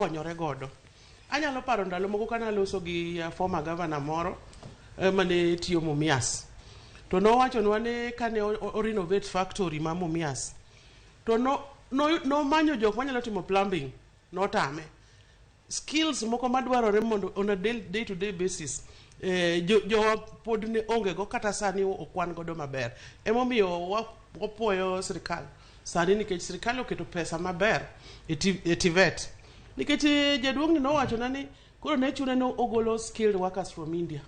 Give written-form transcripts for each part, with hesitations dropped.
Konyore godo. Anyalo paro ndalo moko kane aloso gi former governor moro mane tiyo Mumias. To nowachonwa ni kane o renovate factory ma Mumias, to no, no, nomanyo jok manyalo timo plumbing, notame. Skills moko madwarore mondo on a day to day basis, jowa pod ne onge go, kata sani okwan godo maber. Emomiyo wapuoyo sirikal sani, nikech sirikal oketo pesa maber e TVET. Nikech jaduong' ni nowachona ni koro ne chune ni ogolo skilled workers from India.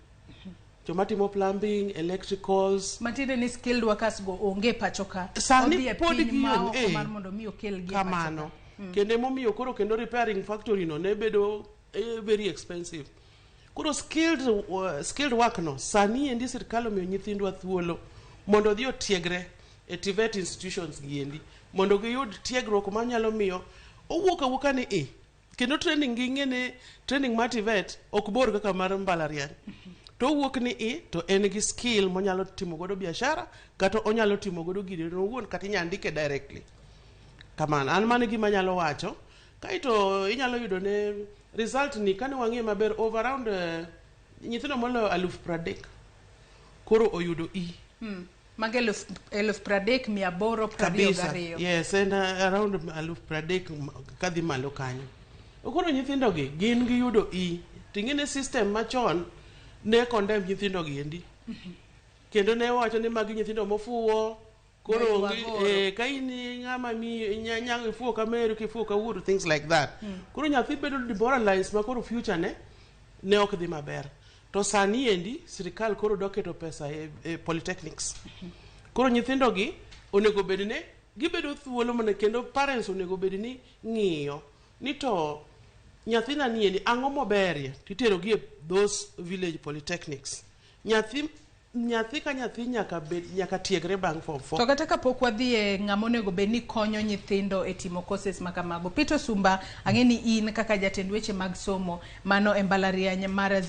Joma timo plumbing, electricals. Matiende ni skilled workers go onge e pacho ka. Sani Odhi e pod piny ma gionge, oko mar mondo mi okelgi e pacho ka. Kamano. Kendo emomiyo koro kendo repairing factory no ne bedo very expensive. Koro skilled work no sani endi sirikal omiyo nyithindwa thuolo mondo odhi otiegre e TVET institutions gi endi, mondo giyud tiegruok manyalo miyo owuok awuoka ni i kendo training gi ng'e ni training mar TVET ok bor kaka mar mbalariany, to owuok ni i to en gi skill monyalo timo godo biashara, kata onyalo timo godo gire owuon, kata inyalo ndike directly. Kamano, an mano e gima anyalo wacho. Kaeto inyalo yudo ne result ni, kane wang'iye maber, over around nyithindo moloyo 30,000 koro oyudo E. Mago 30,822. Kabisa. Yes, en around 30,000 kadhi malo kanyo. Koro nyithindo gi gin giyudo E. Ting'e ni system machon ne condemn nyithindo gi endi. Kendo ne wacho ni magi nyithindo mofuwo. Koro Ne onge, wagoro. ka in ng'ama miyo ifuwo ka meru, kifuwo ka wuoru, things like that. Koro nyathi bedo demoralized, ma koro future ne ok dhi maber. To sani endi sirikal koro dok keto pesa e polytechnics. Koro nyithindo gi onego bed ni gibedo thuolo mondo kendo parents onego bed ni ng'iyo ni to nyathina ni endi ang'o moberie, titero gi e those village polytechnics. Nyathi ka nyathi nyaka tiegre bang' form 4. To kata kapok wadhi e ng'ama onego bed ni konyo nyithindo e timo courses ma kamago, Peter Sumba, ang'e ni in kaka jatend weche mag somo mano e mbalariany mar